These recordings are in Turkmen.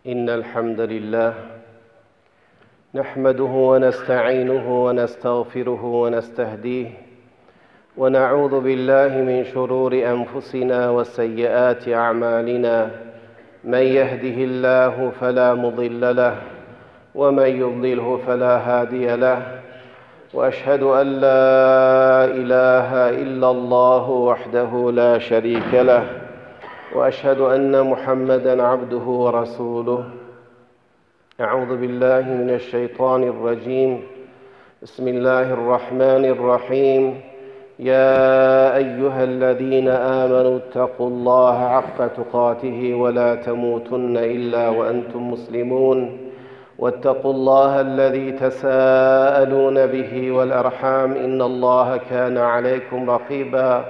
إن الحمد لله نحمده ونستعينه ونستغفره ونستهديه ونعوذ بالله من شرور أنفسنا وسيئات أعمالنا من يهده الله فلا مضل له ومن يضلله فلا هادي له واشهد ان لا اله الا الله وحده لا شريك له واشهد ان محمدا عبده ورسوله اعوذ بالله من الشيطان الرجيم بسم الله الرحمن الرحيم يا ايها الذين امنوا اتقوا الله حق تقاته ولا تموتن الا وانتم مسلمون واتقوا الله الذي تساءلون به والارحام ان الله كان عليكم رقيبا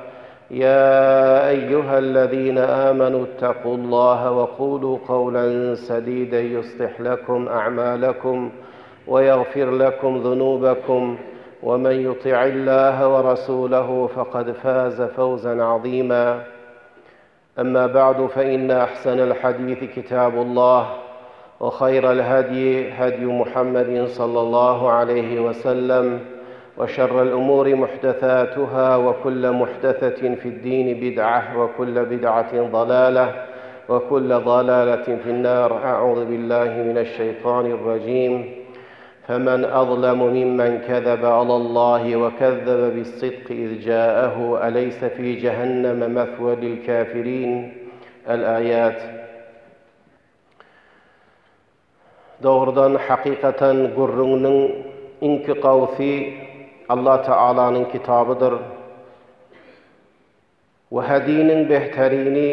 يا ايها الذين امنوا اتقوا الله وقولوا قولا سديدا يصلح لكم اعمالكم ويغفر لكم ذنوبكم ومن يطع الله ورسوله فقد فاز فوزا عظيما اما بعد فان احسن الحديث كتاب الله وخير الهدي هدي محمد صلى الله عليه وسلم وشر الامور محدثاتها وكل محدثه في الدين بدعه وكل بدعه ضلاله وكل ضلاله في النار اعوذ بالله من الشيطان الرجيم فمن اظلم ممن كذب على الله وكذب بالصدق اذ جاءه اليس في جهنم مثوى للكافرين الايات Dogrudan hakykatan gürrüňiniň iňki gawsy Allah Taalanyň kitabydyr. We hediniň behterini,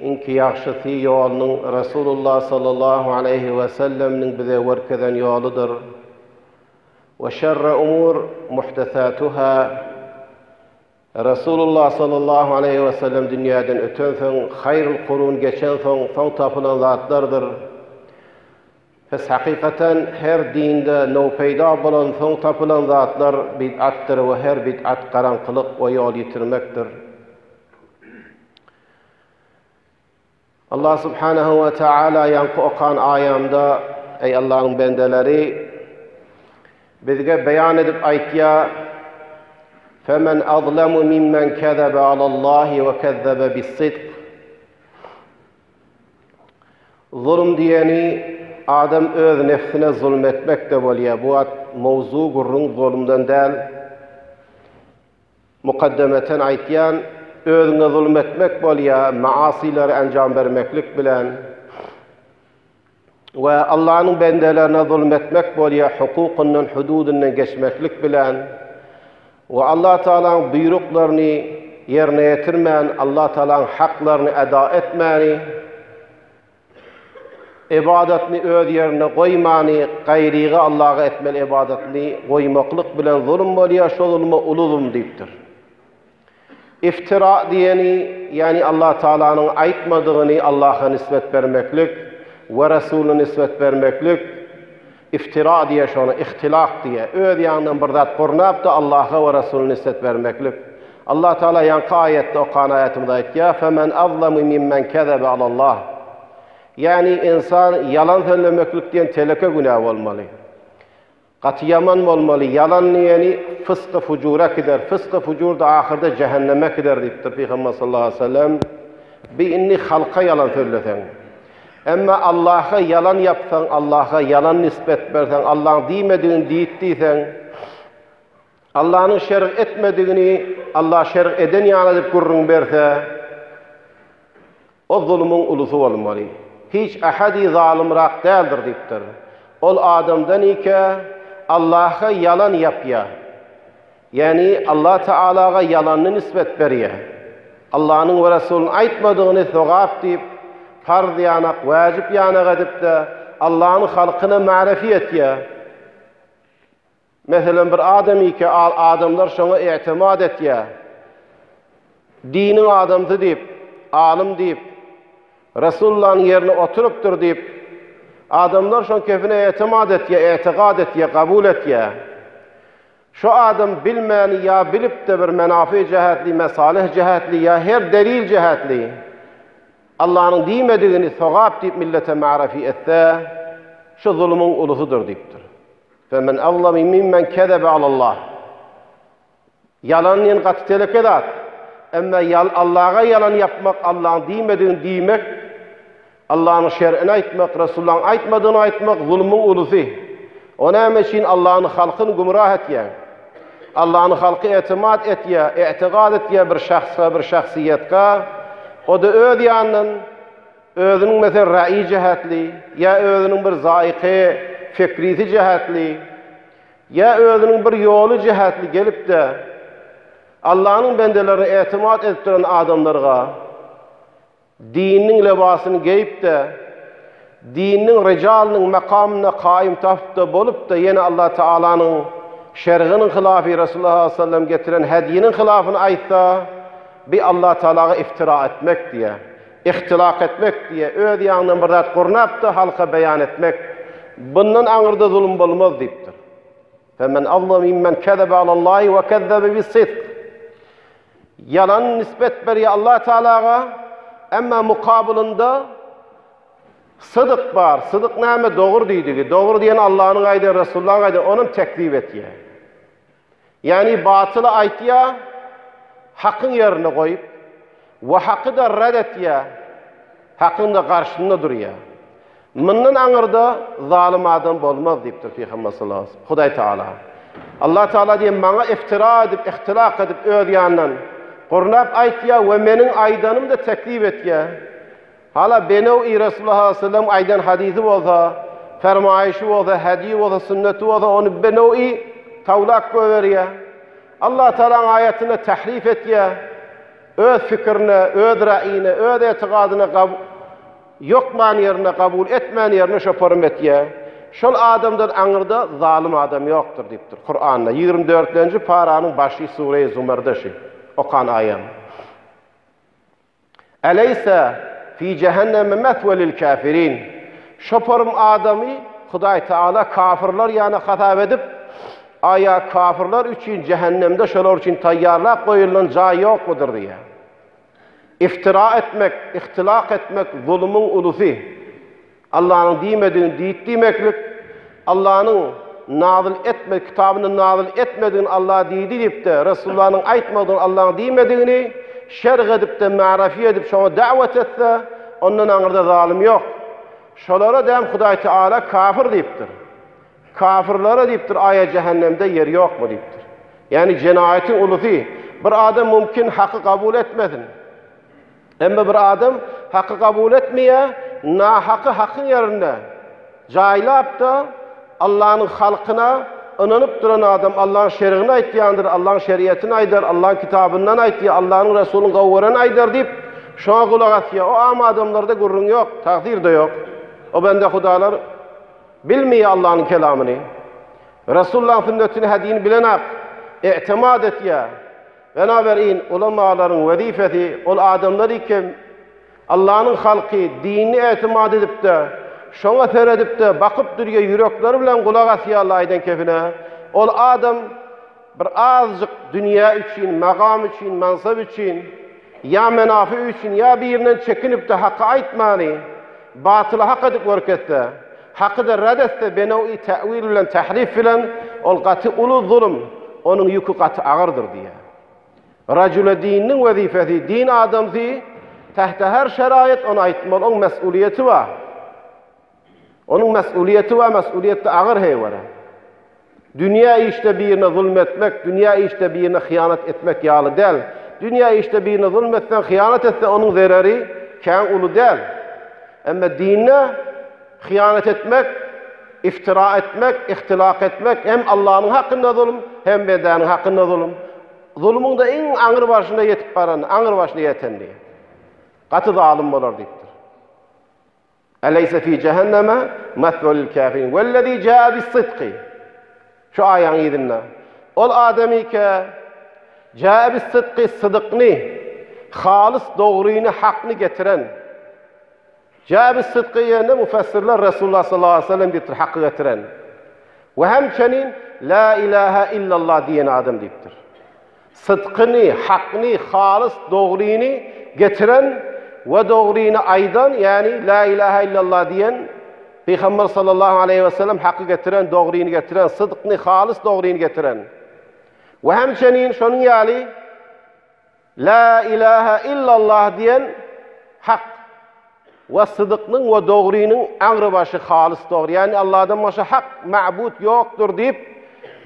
iňki ýagşysy ýolunyň Resulullah sallallahu aleýhi we sellemniň bize görkezen ýoludyr. We şerre umur muhdesatuha Resulullah sallallahu aleýhi we sellem dünýäden ötensoň, haýrul kurun geçensoň, soň tapylan zatlardyr. Pes hakykatan her dinde now peýda bolan soň tapylan zatlar bid'atdyr we her bid'at garaňkylyk we ýol ýitirmekdir. Allah subhanahu we taala ýaňky okan aýamda eý Allahyň bendeleri bizge beýan edip aýtýa Femen azlamu mimmen kezebe alallahi we kezzebe bis-sidk Zulum diýeni adam öz nefsine zulum etmek-de bolýa. Bu wagt mowzu gürrüň zulumdan däl. Mukaddemeten aýtýan, özüňe zulum etmek bolýa, maasilere enjam bermeklik bilen we Allanyň bendelerine zulum etmek bolýa, hukukyndan, hududyndan geçmeklik bilen we Allah Tagalaň buýruklaryny ýerine ýetirmän, Allah Tagalaň haklaryny eda etmäni, Ybadatyny öz ýerinde goýmany, gaýryga Allaga etmeli ybadatyny goýmaklyk bilen zulum bolýar, şo zuluma uly zulum diýipdir. Iftira diýeni, ýagny Allah Tagalanyň aýtmadygyny Allaha nisbet bermeklik we Resulyna nisbet bermeklik, iftira diýýär şona, ihtilak diýýär. Öz ýanyndan bir zat gurnap-da Allaha we Resulyna nisbet bermeklik. Allah Taala ýaňky aýatda okan aýatymyzda aýtýar, Femen azlamu mimmen kezebe alallah. Ýagny ynsan ýalan sözlemeklik diýen teleke günä bolmaly. Gaty ýaman bolmaly. Ýalan diýeni fysky fujura gider. Fysky fujur da ahyrda jähenneme gider diýipdir Pygamber sallallahu aleyhi ve sellem. Bi indi halka ýalan sözleseň. Emma Allaha ýalan ýapsaň, Allaha ýalan nisbet berseň, Allaň diýmedigini diýip diýseň, Allanyň şerg etmedigini Alla şerg eden ýaly edip gürrüň berse, o zulumyň ulusy bolmaly. Hiç ahadi zalymrak däldir diýipdir. Ol adamdan ike Allaha ýalan ýapýa. Ýagny Allah Taalaga ýalanyny nisbet berýä. Allanyň we Resulynyň aýtmadygyny sogap diýip, parz ýanak, wajyp ýanak edip-de, Allanyň halkyna ma'refi etýä. Meselem bir adamyka al adamlar şoňa etimat etýä. Diniň adamsy diýip, alym diýip, Resulullanyň ýerine oturypdyr diýip, adamlar şoň kefine etimat etýä, etigat etýä, kabul etýä. Şo adam bilmäni ýa bilip-de bir menafi jähetli, mesalih jähetli ýa her delil jähetli. Allanyň diýmedigini sogap diýip millete ma'rafi etse, şu zulumyň ulusydyr diýipdir. Femen azlamy mimmen kezebe alallah. Ýalan diýen gaty teleke zat. Emma ýal Allaga ýalan ýapmak, Allaň diýmedigini diýmek, Allanyň şer'ini aýtmak, Resulullaň aýtmadygyny aýtmak zulumyň ulusy. O näme üçin Allanyň halkyny gümrah etýäň? Allanyň halky etimat etýä, e'tigad etýä bir şahsga, bir şahsyýetga. O-da öz ýanyndan özüniň mesel ra'ýi jähetli, ýa özüniň bir zaýyky, fikrisi jähetli, Ýa özüniň bir ýoly jähetli gelip-de, Allanyň bendelerine etimat edip duran adamlarga dininiň lebasyny geýip-de, dininiň rijalynyň makamynda kaýym tapyp-da bolup-da, ýene Allah Tagalanyň şerginiň hylafy Resulullah sallallahu aleyhi ve sellem getiren hedýiniň hylafyny aýtsa, bi Allah Tagalaga iftira etmek diýýär. Ihtilak etmek diýýär, öz ýanyndan bir zat gurnap-da halka beýan etmek. Bundan aňyrda zulum bolmaz diýipdir. Femen azlamu mimmen kezebe alallahi we kezzebe bis-sidk. Ýalan nisbet berýär Allah Taalaga, emma mukabylynda sydyk bar. Sydyk näme? Dogry diýdigi. Dogry diýen Allanyň aýdan, Resulullahyň aýdan, onam tekzip etýär. Ýagny batyly aýtýar, hakyň ýerine goýup, we haky-da red etýär, hakyň-da garşysynda durýar. Mundan aňyrda zalym adam bolmaz diýipdir Pygamber sallallahu aleyhi ve sellem. Hudaý Taala. Allah Taala diýen maňa iftira edip, ihtilak edip öz ýanyndan gurnap aýtýar we meniň aýdanym-da tekzip etýär. Hala Benew-i Resulullah sallallahu aleyhi ve sellem aýdan hadysy bolsa, fermaýyşy bolsa, hediýi bolsa, sünneti bolsa, ony Benew-i tawlap goýberýär. Allah Tagalaň aýatyny tahrif etýär. Öz pikirine, öz ra'ýine, öz etigadyna ýokman ýerine, kabul etmän ýerine şoporym etýär. Şol adamdan aňyrda zalym adam ýokdur diýipdir Kuranda. 24-nji paranyň başy sure-i Zumerde şi okan aýam. Eleýse fi jehenneme meswe lil kafirin. Şoporym adamy Hudaý Taala kafirler ýana hasap edip, aýa kafirler üçin jähennemde şolar üçin taýýarlap goýulan jaý ýokmudyr diýýär. Iftira etmek, ihtilak etmek zulumyň ulusy. Allanyň diýmedigini diýip diýmeklik, Allanyň nazyl etme, kitabynda nazyl etmedigini Alla diýdi diýip-de, Resulullanyň aýtmadygyny Allaň diýmedigini şerh edip-de, marafi edip şoňa dawet etse, ondan aňyrda zalym ýok. Şolara däm Hudaý Teala kafir diýipdir. Kafirlere diýipdir, aýa jähennemde ýer ýokmy diýipdir. Ýagny jenaýatyň ulusy, bir adam mümkin haky kabul etmesin. Emma bir adam haky kabul etmeýär, nahaky hakyň ýerinde jaýlap-da, Allanyň halkyna ynanyp duran adam Allaň şerigini aýtýandyr, Allaň şeriatyny aýdar, Allaň kitabyndan aýtýar, Allanyň Resulynyň gowy göreni aýdar diýip, şoňa gulak asýar. O am adamlarda gürrüň ýok, tagsyr-da ýok. O bende hudalar bilmeýär Allanyň kelamyny. Resullaň sünnetini, hedini bilenak, etimat etýär. Benaberin, ulamalaryň wezipesi ol adamlary kim Allanyň halky dinine etimat edip-de, şoňa seredip-de, bakyp dürýä ýürekleri bilen gulak asýarlar aýdan kepine, ol adam bir azjyk dünýä üçin, magam üçin, mansap üçin, ýa menafy üçin, ýa birinden çekinip-de haky aýtmany, batyly hak edip görkezse, Haky-da red etse benew-i täwil bilen, tährif bilen, ol gaty uly zulum, onuň ýüki gaty agyrdyr diýýär. Rajule dininiň wezipesi, din adamsy tähte her şeraýat ony aýtmaly, oň mes'uliýeti bar. Onuň mes'uliýeti bar, mes'uliýet-de agyr heýwere. Dünýä işde birine zulm etmek, dünýä işde birine hyýanat etmek ýaly däl. Dünýä işde birine zulm etseň, hyýanat etseň onuň zereri kän uly däl. Emma dinde hyýanat etmek, iftira etmek, ihtilak etmek hem Allanyň hakynda zulm, hem bendäniň hakynda zulm. Zulmuň-da iň aňry başyna ýetip baran, aňry başyna ýeten diýýär. Gaty zalym bolar diýipdir. Eleýse fi jehenneme meswe lil kafirin wellezî jaa bis-sidki Şu aýaň yzynda ol adamyka jaa bis-sidki sydykny halys dogryny hakny getiren jaa bis-sidki diýende müfessirler Resulullah sallallahu aleyhi ve sellem diýipdir haky getiren we hemçenin la ilaha illallah diýen adam diýipdir. Sydkyny, hakny, halys dogryny getiren. we dogryny aýdan, ýagny La ilahe illallah diýen, Pygamber sallallahu aleýhi we sellem haky getiren, dogryny getiren, sydkny, halys dogryny getiren. We hemçenin şonuň ýaly La ilahe illallah diýen hak we sydyknyň we dogrynyň aňrybaşy halys dogry, ýagny Allahdan başga hak ma'bud ýokdur diýip,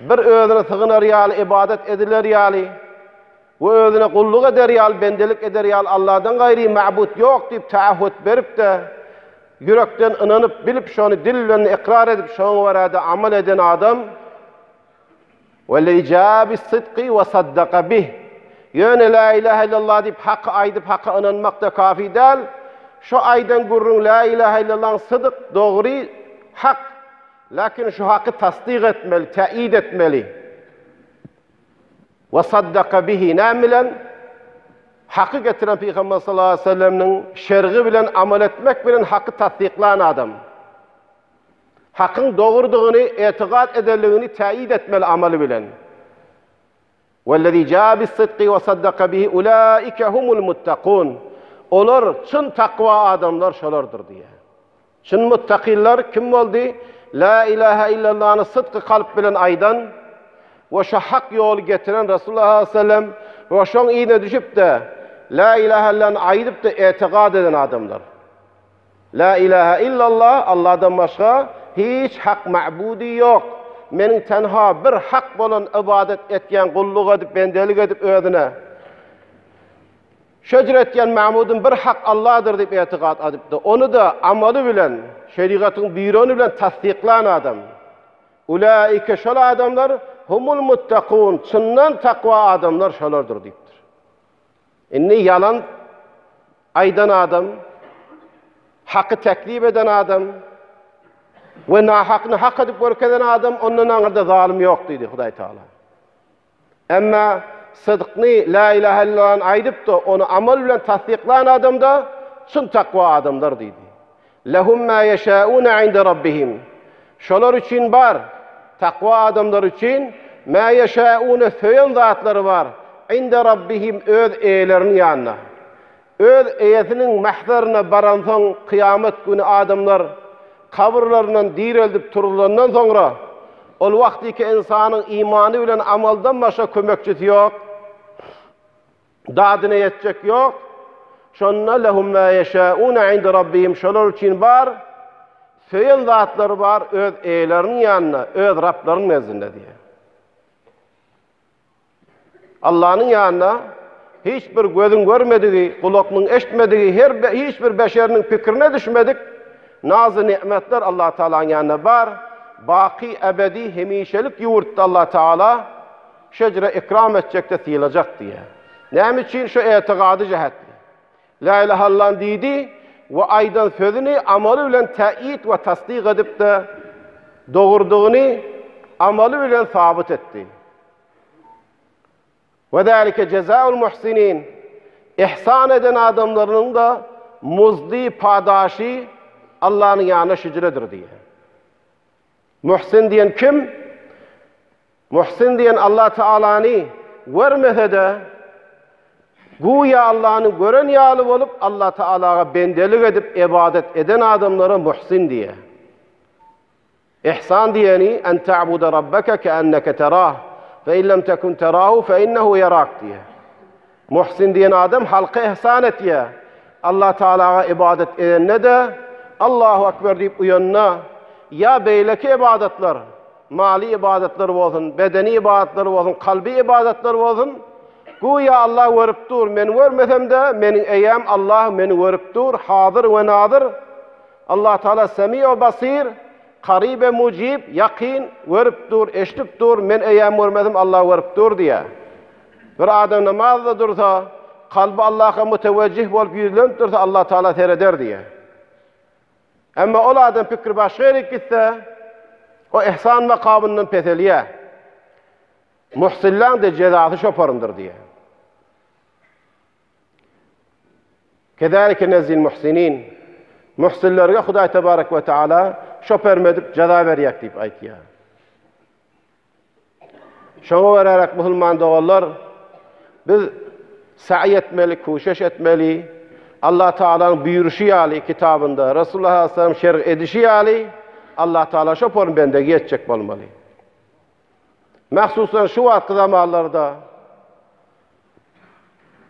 bir özüne sygynar ýaly, ybadat ediler ýaly we özüne gulluk eder ýaly, bendelik eder ýaly Allahdan gaýry ma'bud ýok diýip taahhud berip-de, ýürekden ynanyp, bilip şony dil bilen ykrar edip, şoňa görä-de amal eden adam, Wellezî jâe bis-sidki we saddaka bih. Ýöne Lâ ilahe illallah diýip haky aýdyp haka ynanmak-da kafi däl. Şo aýdan gürrüň Lâ ilahe illallahyň sydyk, dogry, hak. Lakin şu haky tasdyk etmeli, teýid etmeli. We saddaka bihi näme bilen? Haky getiren Pygamber sallallahu aleyhi ve sellemniň şergi bilen amal etmek bilen haky tassyklan adam. Hakyň dogrudygyny etigat edenligini täýit etmeli amaly bilen. Wellezî jâe bis-sidki we saddaka bihi ulaike humul muttakun. Olar çyn takwa adamlar şolardyr diýýär. Çyn muttakylar kim boldy? La ilahe illallany sydky kalp bilen aýdan we şo hak ýoly getiren Resulullah sallallahu aleyhi ve sellem we şoň yzyna düşüp-de La ilahe illany aýdyp-da etigat eden adamlar. La ilahe illallah, Allahdan başga hiç hak ma'budy ýok. Meniň tenha bir hak bolan ybadat etýän, gulluk edip, bendelik edip özüne şöjür etýän ma'budym bir hak Allahdyr diýip etigat adypdy. Ony-da amaly bilen, şerigatyň buýrany bilen tassyklan adam. Ulaike şol adamlar humul muttakun, çyndan takwa adamlar şolardyr diýipdir. Indi ýalan aýdan adam, haky teklip eden adam we nahakny hak edip görkezen adam ondan aňyrda zalym ýok diýdi Hudaý Taala. Emma sydkny la ilaha illallany aýdyp-da, ony amal bilen tassyklan adamda çyn takwa adamlar diýdi. Lehum ma ýeşaune inde rabbihim. Şolar üçin bar, takwa adamlar üçin ma ýeşaune söýen zatlary bar, inde rabbihim öz eýeleriniň ýanynda. Öz eýesiniň mahzaryna baransoň kyýamat güni adamlar kabyrlaryndan direldip turulandan soňra, ol wagtyky ynsanyň imany bilen amaldan başga kömekçisi ýok. Dadyna ýetjek ýok. Şonda lehum ma ýeşaune inde rabbihim şolar üçin bar söýen zatlary bar öz eýeleriniň ýanynda, öz Rablaryň nezdinde diýýär. Allanyň ýanynda hiç bir gözüň görmedigi, gulaknyň eşitmedigi, her hiç bir beşeriniň pikirine düşmedik nazy nimetler Allah Taalanyň ýanynda bar. Baky ebedi hemişelik ýurtda Allah Taala Şejere ikram etjekde sylajak diýýär. Näme üçin şu etigady jähetli? La ilaha illallah diýdi we aýdan sözüni amaly bilen täýit we tasdyk edip-de dogrudygyny amaly bilen sabyt etdi. We zalike jezaul muhsinin. Ihsan eden adamlarynyň-da muzdy, padaşy Allanyň ýanynda şüjredir diýýär. Muhsin diýen kim? Muhsin diýen Allah Taalany görmese-de, güýä Allany gören ýaly bolup Allah Taalaga bendelik edip ybadat eden adamlara muhsin diýýär. Ihsan diýeni en ta'buda rabbaka keenneke terah fe in lem tekun terahu fe innehu yarak diýýär. Muhsin diýen adam halka ihsan etýär. Allah Taalaga ybadat edende-de Allahu Ekber diýip uýanda ýa beýleki ybadatlar, maly ybadatlar bolsun, bedeni ybadatlar bolsun, kalby ybadatlar bolsun, güýä Allah görüp dur, men görmesem-de, meniň eýäm Allah meni görüp dur, hazyr we nazyr. Allah Taala Semi we Basir, Karyb we Mujib, ýakyn, görüp dur, eşidip dur, men eýäm görmesem Allah görüp dur diýýär. Bir adam namazda dursa, kalby Allaha mutewejjih bolup ýüzlenip dursa, Allah Taala sereder diýýär. Emma ol adam pikri başga ýere gitse, o ihsan makamyndan peselýär. Muhsinleň de jezasy şoparyndyr diýýär. Kezalike nezil muhsinin. Muhsinlerge Hudaý tebarek we taala şoperme edip jeza berýär diýip aýtýar. Şoňa göräräk musulman doganlar biz saý etmeli, kuşeş etmeli. Allah Taalanyň buýruşy ýaly kitabynda, Resulullah aleyhisselam şerh edişi ýaly Allah Taala şo porun bendegi etjek bolmaly. Mahsusan şu wagtky zamanlarda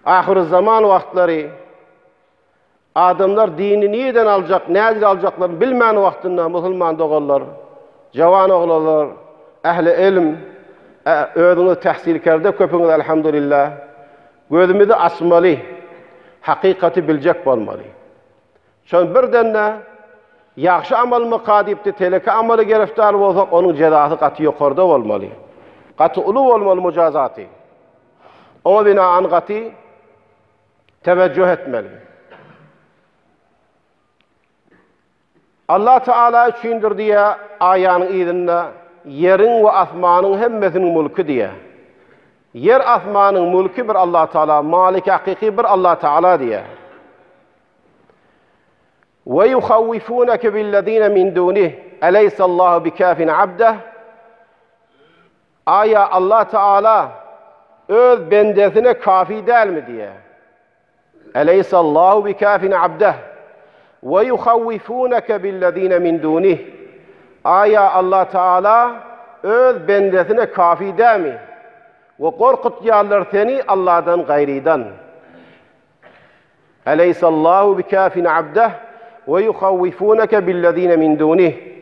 ahyry zaman wagtlary Adamlar dini nireden aljak, nädip aljaklaryny bilmän wagtynda musulman doganlar, jawan oglanlar, ähli ilm, özüňiz tähsilkerde köpüňiz elhamdulillah, gözümizi açmaly, hakykaty biljek bolmaly. Şon birden-de ýagşy amalmyka diýip-de teleke amaly gereftar bolsak, onuň jezasy gaty ýokarda bolmaly. Gaty uly bolmaly mujazaty. Oňa binaen gaty tewejjuh etmeli. Allah Teala üçindir diýe aýanyň yzynda ýeriň we asmanyň hemmesiniň mulky diýe. Ýer asmanyň mulky bir Allah Teala, malik hakyky bir Allah Teala diýe. Ve yuhavvifunke billezine min dunih eleysallahu bikafin abdeh Aýa Allah Teala öz bendesine kafi dälmi diýýär. Eleysallahu bikafin abdeh we yuhavwifuneke billezine min dunih. Aýa Allah Teala öz bendesine kafi dälmi? We gorkutýarlar seni Allahdan gaýrydan. Eleysallahu bikafin abdeh we yuhavwifuneke billezine min dunih.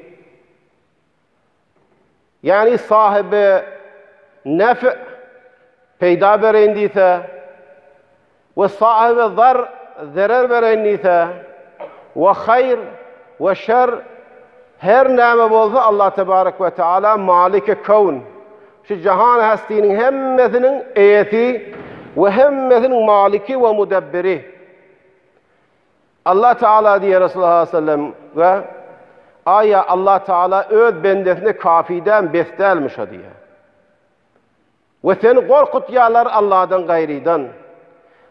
Ýagny sahyby nef peýda bereýin diýse we sahyby zar zerer bereýin diýse we haýr we şer her näme bolsa Allah tebarek we teala maliki kewn şu jahan hastiniň hemmesiniň eýesi we hemmesiniň maliki we mudebbiri. Allah Teala diýýär Resulullah sallallahu we Aýa Allah Teala öz bendesine kafi däl, bes dälmi şo diýýär. We seni gorkutýarlar Allahdan gaýrydan.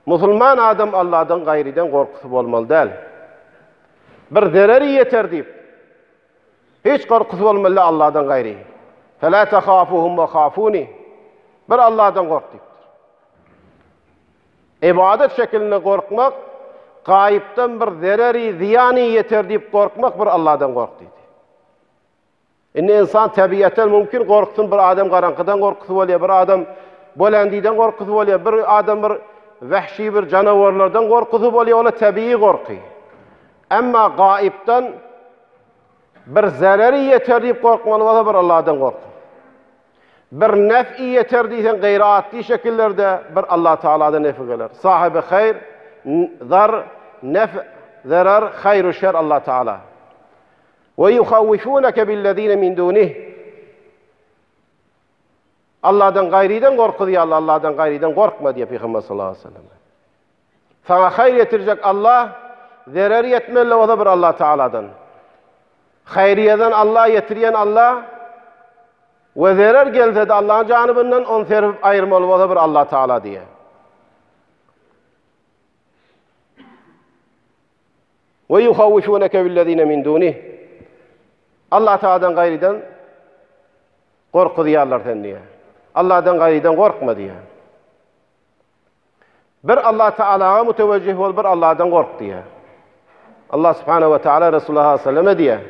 Musulman adam Allahdan gaýrydan gorkusy bolmaly däl. Bir zereri ýeter diýip hiç gorkusy bolmaly däl Allahdan gaýry. Fela tahafuhum we khafuni. Bir Allahdan gork diýipdir. Ybadat şekilinde gorkmak, gaýypdan bir zereri, zyýany ýeter diýip gorkmak bir Allahdan gork diýdi. Indi insan tebiaten mümkin gorksun, bir adam garaňkydan gorkusy bolýar, bir adam bolendiden gorkusy bolýar, bir adam bir wahşi bir janawarlardan gorkusy bolýar, ola tebigy gorky. Emma gaýypdan bir zereri ýeter diýip gorkmaly bolsa bir Allahdan gork. Bir nef'i ýeter diýseň gaýry atly şekillerde bir Allah Taaladan nefi geler. Sahibi haýr, zar, nef, zerar, haýr şer Allah Taala. We yuhawwifunaka billezine min dunih. Allahdan gaýrydan gorkuzýarlar, Allahdan gaýrydan gorkma diýip Pygamber sallallahu aleyhi ve sellem. Saňa haýyr ýetirjek Allah, zerer ýetmeli bolsa bir Allah Taaladan. Haýyr ýeden Allah, ýetirýän Allah we zerer gelse-de Allah'ın janybyndan ony serpip aýyrmaly bolsa bir Allah Taala diýe. We yuhawwifunaka billezine min dunih. Allah Taaladan gaýrydan gorkuzýarlar sen diýe. Allahdan gaýrydan gorkma diýe. Bir Allah Teala'ya mütevecih bol, bir Allah'dan gork diýýär. Allah Subhanahu we Teala Resulullah sallallahu diýýär.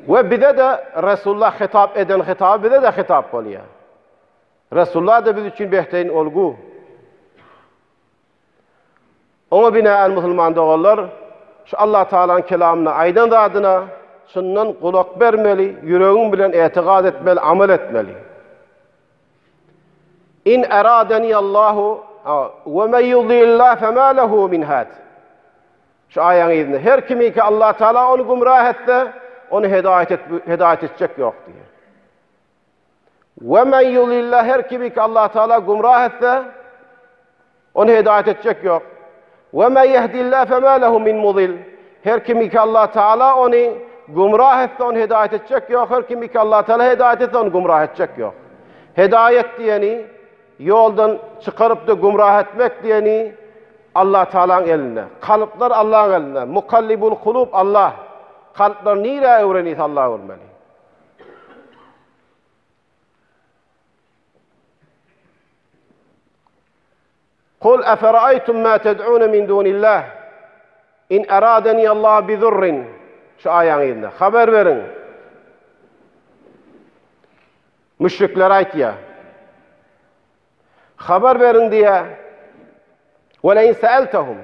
We bize de Resulullah hitap eden hitaby bize de hitap bolýar. Resulullah da biz üçin behterin olgu. Oňa binaen musulman doganlar şu Allah Taalanyň kelamyna aýdan zadyna çyndan gulak bermeli, ýüregiň bilen etigat etmeli, amal etmeli. In eradeni Allahu we men yudillah fema lehu min had. Şu aýaň yzynda her kimi ki Allah Taala ony gümrah etse, ony hidaýet et, hidaýet etjek ýok diýýär. We men yudillah her kimi ki Allah Taala gümrah etse, Ony hidaýat etjek ýok. We men yehdillah fema lehu min mudil. Her kimi ki Allah Taala ony gümrah etse ony hidaýat etjek ýok. Her kimi ki Allah Taala hidaýat etse ony gümrah etjek ýok. Hidaýat diýeni ýoldan çykaryp da gümrah etmek diýeni Allah Taala'ň elinde. Kalplar Allah'yň elinde. Mukallibul kulub Allah. Kalplar nirä öwrenýär Allah öwürmeli. Kul efereýtum ma ted'une min dunillah in eradeni Allah bi zurrin şu aýaň yzynda habar beriň. Müşrikler aýtýar. Habar beriň diýýär. Ve le in sa'altahum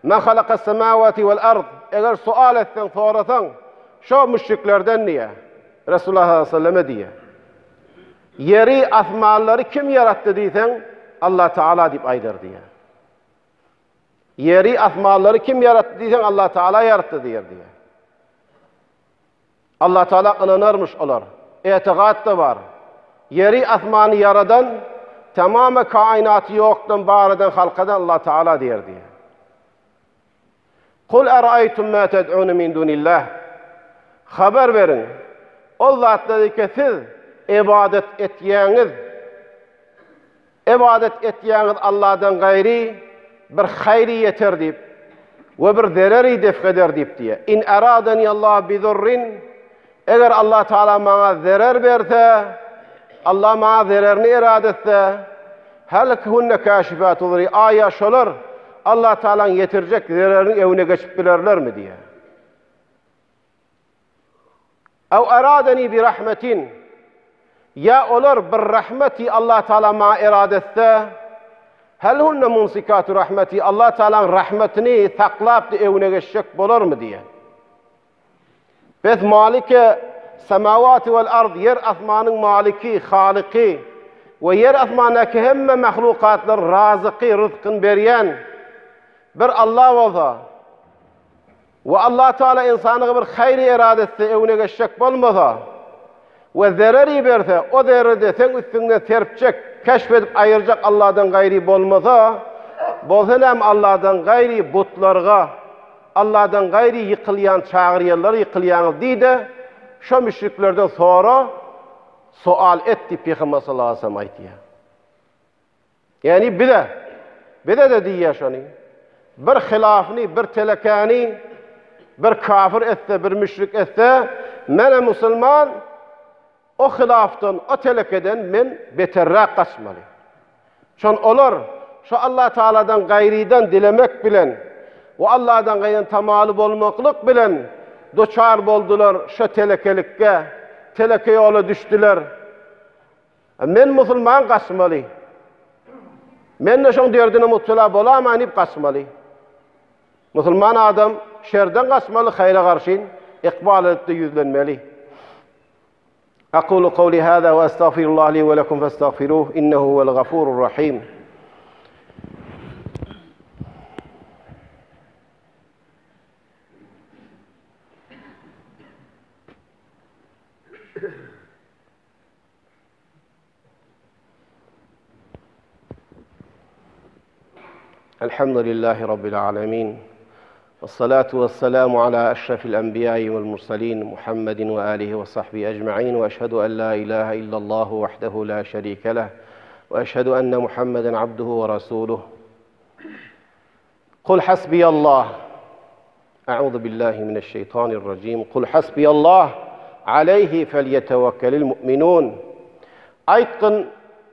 men halakas semawati vel ard eger sual etseň sorasaň şo müşriklerden diýýär. Resulullah sallallahu aleyhi ve selleme diýýär. Ýeri, asmanlary kim ýaratdy diýseň, Allah Taala diýip aýdar diýýär. Ýeri, asmanlary kim ýaratdy diýseň, Allah Taala ýaratdy diýer diýýär. Allah Taala ynanarmyş olar. Etigat-da bar. Ýeri, asmany ýaradan, tamamy kainaty ýokdan bar eden, halk eden Allah Taala diýer diýýär. Kul eraýtum ma ted'un min dunillah. Habar beriň, ol zatlary ki siz ybadat etýäňiz, ybadat etýäňiz Allahdan gaýry bir haýry ýeter diýip we bir zereri defg eder diýip diýe. In eradani Allah bi zurrin Eger Allah Taala maňa zerer berse, Allah maňa zererini erada etse, hel hunne kaşifatu zurri, aýa şolar Allah Taalaň ýetirjek zereriniň öňüne geçip bilerlermi diýýär. Ew eradani bi rahmetin, ýa olar bir rahmeti Allah Taala maňa erada etse, hel hunne mumsikatu rahmeti, Allah Taalaň rahmetini saklap-da öňüne geçjek bolarmy diýýär. Bes Malike semawati wel ard ýer asmanyň maliki, halyky we ýer asmandaky hemme mahlukatlaryň razyky, ryzkyny berýän bir Allah bolsa we Allah Taala ynsanyga bir haýry erada etse, öňüne geçjek bolmasa we zerer iberse, o zereri-de seň üstüňden serpjek, keşf edip aýyrjak Allahdan gaýry bolmasa, bolsa näme Allahdan gaýry butlarga, Allahdan gaýry ýykylýan çagyrýanlara ýykylýaňyz diý-de, şo müşriklerden sora, soal et diýip Pygamber sallallahu aleýhi we sellem aýtýar. Ýagny bize, bize-de diýýär şony. Bir hylafyny, bir telekäni bir kafir etse, bir müşrik etse, menem musulman, O hylafdan, o telekeden men beterräk gaçmaly. Şon olar şo Allatagaladan gaýrydan dilemek bilen we Alladan gaýrydan tamaly bolmaklyk bilen duçar boldular şo telekelikge, teleke ýola düşdüler. Men musulman gaçmaly. Men-de şoň derdine mubtela bolamaýyn diýip gaçmaly. Musulman adam şerden gaçmaly, haýra garşyn ykbal edip-de ýüzlenmeli. Aqulu kawli hâzâ we estagfirullah li we lekum festagfiruh innehu huvel gafurur rahim. الحمد لله رب العالمين والصلاة والسلام على أشرف الأنبياء والمرسلين محمد وآله وصحبه أجمعين وأشهد أن لا إله إلا الله وحده لا شريك له وأشهد أن محمدا عبده ورسوله قل حسبي الله أعوذ بالله من الشيطان الرجيم قل حسبي الله عليه فليتوكل المؤمنون Aýtgyn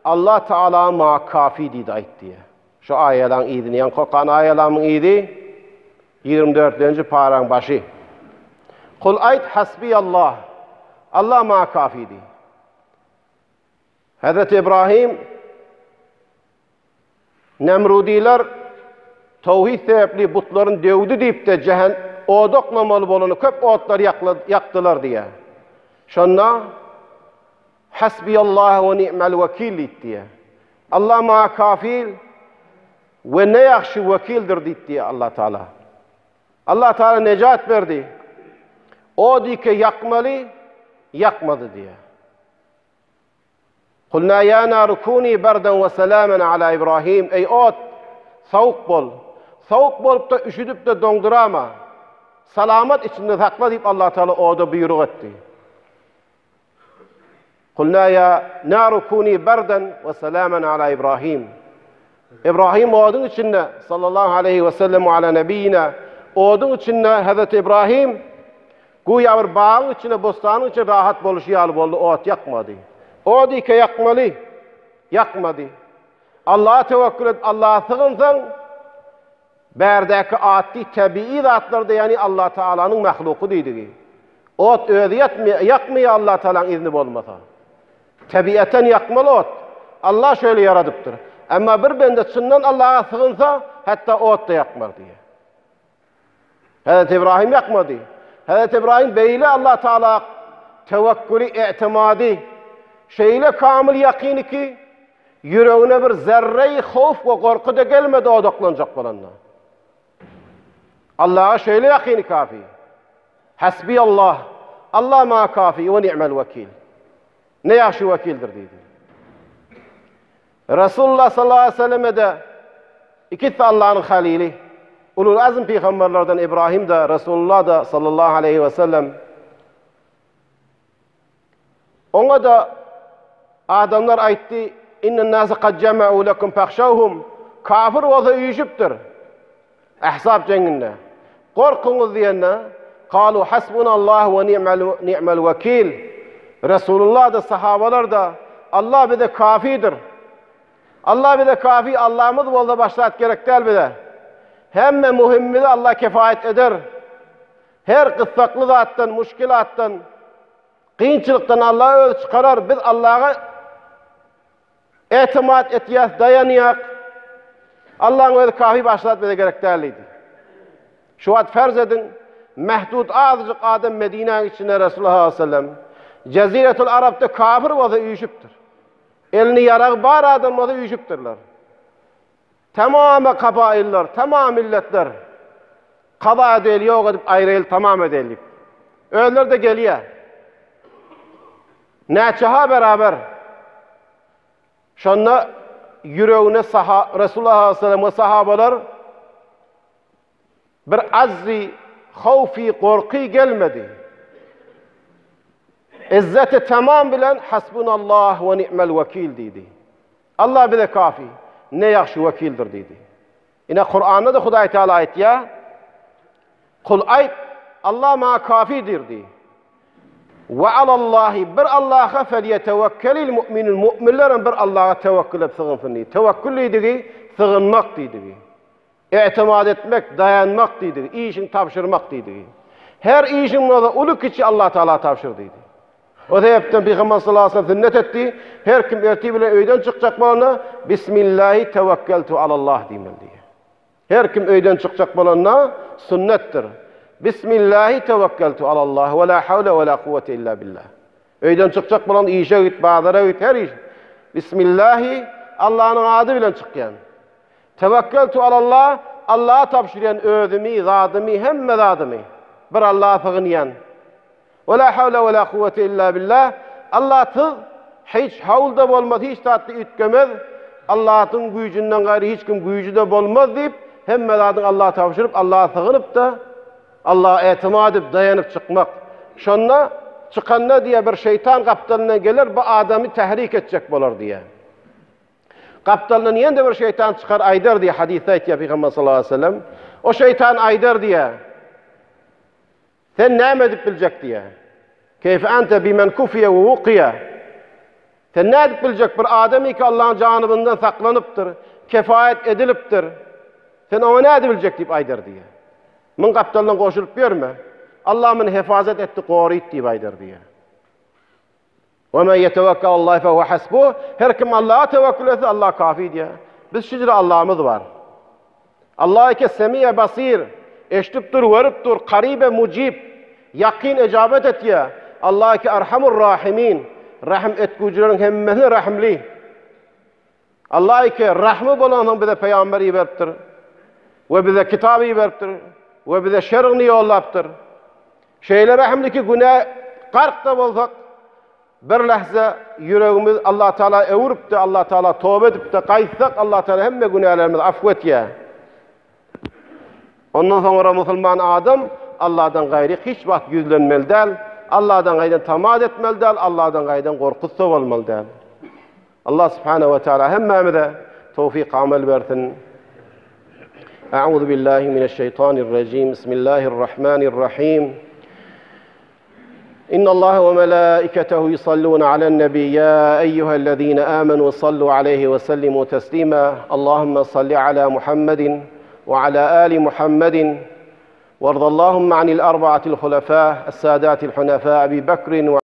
Allah Taala maňa kafi diýdi aýt diýe. Şu aýalaň yzyny ýaňky okan aýalamyň yzy 24-nji paraň başy. Kul aýt hasbi Allah. Allah maňa kafi diý. Hazreti Ibrahim Nemrudiler towhid sebäpli butlaryny döwdi diýip-de jähen oda oklamaly bolany köp otlar ýakdylar diýýär. Şonda Hasbiýallahu we ni'mel wekil diýip diýýär. Allah maňa kafil we ne ýagşy wekildir diýip diýýär Allah Taala. Allah Taala nejat berdi. O diýke ýakmaly, ýakmady diýýär. Kulna ýa naru kuni berden we selamen ala Ibrahim, Eý ot, sowuk bol. Sowuk bolup-da, üşüdip-de doňdurama. Salamat içinde sakla diýip Allah Taala oda buýruk etdi. Kulna ýa naru kuni berden we selamen ala Ibrahim. Ibrahim oduň içinde sallallahu aleýhi we sellem we ala nebiýina oduň içinde Hazreti Ibrahim Güýä bir bagyň içinde, bossanyň içinde rahat boluşy ýaly boldy, ot ýakmady. Ody ike ýakmaly, ýakmady. Allaha tewekkül edip, Allaha sygynsaň, bärdäki atdy tebigy zatlarda, ýagny Allah Taalanyň mahluky diýdigi. Ot özi ýatmaýar, ýakmaýar Allah Taalanyň izni bolmasa. Tebiaten ýakmaly ot. Allah şeýle ýaradypdyr. Emma bir bende çyndan Allaha sygynsa, hatda ot-da ýakmaz diýýär. Hezreti Ibrahim ýakmady. Hezreti Ibrahim beýle Allah Taala tewekküli, e'timady şeýle kamyl ýakyny ki, ýüregine bir zerre-i howf we gorky-da gelmedi odaklanjak bolanda. Allaha şeýle ýakyny kafi. Hasbiyallah, Allah maňa kafi we ni'mel wekil. Ne ýagşy wekildir diýdi. Resulullah sallallahu aleyhi ve selleme-de ikisi Allah'yň halili. Ulul azm pygamberlerden Ibrahim da Resulullah da sallallahu aleyhi ve sellem Oňa da adamlar aýtdy, Innen nase kad jama'u lekum fahşawhum. Kafir bolsa üýşüpdir. Ahzab jeňinde. Gorkuňyz diýende, Kalu hasbunallahu we ni'mel ni'mel wekil. Resulullah da sahabalar da Allah bize kafidir. Allah bize kafi, Allahymyz bolsa başga zat gerek däl bize. Hemme muhimimizi Allah kefaýet eder. Her gyssakly zatdan, muşkilatdan, kynçylykdan Allah özi çykarar. Biz Allaha Etimat etýäs, daýanýak. Allaň özi kafi başga zat bize gerek däl diýdi. Şu wagt ferz ediň, mehdud azajyk adam Medinäň içinde Resulullah sallallahu aleyhi ve sellem Jeziretul Arapda kafir bolsa üýşüpdir. Elinde ýaragy bar adam bolsa üýşüpdirler. Tamamy kabailler, tamam milletler kaza edeli, ýok edip aýraýyl, tamam edeli diýip. Özleri-de gelýär. Näçe-ha beraber. Şonda ýüregine saha Resulullah sallallahu aleyhi ve sellem we sahabalar bir azzy howfy gorky gelmedi. Izzeti tamam bilen hasbunallah we ni'mel wekil diýdi. Allah bize kafi, ne ýagşy wekildir diýdi. Ine Kuranda-da Hudaý Teala aýtýar, Kul aýt, Allah maňa kafidir diý. We alallahi bir Allaha felyetewekkelil mu'minun mu'minler hem bir Allaha tewekkül edip sygynsyn diý. Tewekkül diýdigi sygynmak diýdigi. Etimat etmek, daýanmak diýdigi, işiň tabşyrmak diýdigi. Her işiň bolsa uly kiçi Allah Taala tabşyr diýdi. O sebäpden Pygamber sallallahu aleyhi ve sellem sünnet etdi. Her kim ertir bilen öýden çykjak bolanda Bismillahi tewekkeltu alallah diýmeli diýýär. Her kim öýden çykjak bolanda sünnetdir. Bismillahi tewekkeltu alallah we la hawle we la kuwwete illa billah. Öýden çykjak bolan işe git, bazara git, her iş. Bismillahi Allah'yň ady bilen çykýan. Tewekkeltu alallah Allaha tabşyrýan özümi, zadymy, hemme zadymy. Bir Allaha sygynýan. We la hawle we la kuwwete illa billah. Allahsyz hiç hawl-da bolmaz, hiç zat-da üýtgemez. Allahyň güýjünden gaýry hiç kim güýji-de bolmaz diýip, hemme zadyňy Allaha tabşyryp, Allaha sygynyp-da, Allaha etimat edip, daýanyp çykmak. Şonda çykanda diýýär, bir şeýtan gapdalyndan geler, bu adamy tährik etjek bolar diýýär. Gapdalyndan ýene-de bir şeýtan çykar, aýdar diýýär, hadysda aýtýar Pygamber sallallahu aleyhi ve sellem. O şeýtan aýdar diýýär. Sen näme edip biljek diýýär. Keýfe ente bimen kufiýe we wukiýe. Sen nädip biljek bir adamy ki Allahyň janybyndan saklanypdyr, kefaýet edilipdir. Sen oňa nädip biljek diýip aýdar diýýär. Muň gapdalyndan goşulyp ýörme. Allah muny hefazat etdi, goryt diýip aýdar diýýär. Ve men yetevekkel Allahi fehuve hasbuh. Her kim Allaha tevekkül etse Allah kafi diýýär. Biz şu jüre Allahymyz bar. Allah eke semiye basir. Eşidip dur, görüp dur, karibe mujib. Ýakyn ejabet etýär. Allah eke erhamur rahimin. Rahim etgüjileriň hemmesine rahimli. Allah eke rahmy bolansoň bize peýgamber iberipdir. We bize kitap iberipdir. We bize şergini ýollapdyr. Şeýle rahimli ki günä gark-da bolsak, bir lahza ýüregimiz Allah Taala öwrüp-de, Allah Taala toba edip-de gaýtsak, Allah Taala hemme günälerimizi afw etýär. Ondan soňra musulman adam Allahdan gaýry hiç wagt ýüzlenmeli däl, Allahdan gaýdan tamat etmeli däl, Allahdan gaýdan gorkusy bolmaly däl. Allah subhanahu we taala hemmämize towfik amel bersin. A'udhu billahi mineşşeytanirracim. Bismillahirrahmanirrahim. إن الله وملائكته يصلون على النبي يا أيها الذين آمنوا صلوا عليه وسلموا تسليما اللهم صل على محمد وعلى آل محمد وارض اللهم عن الأربعة الخلفاء السادات الحنفاء أبي بكر و...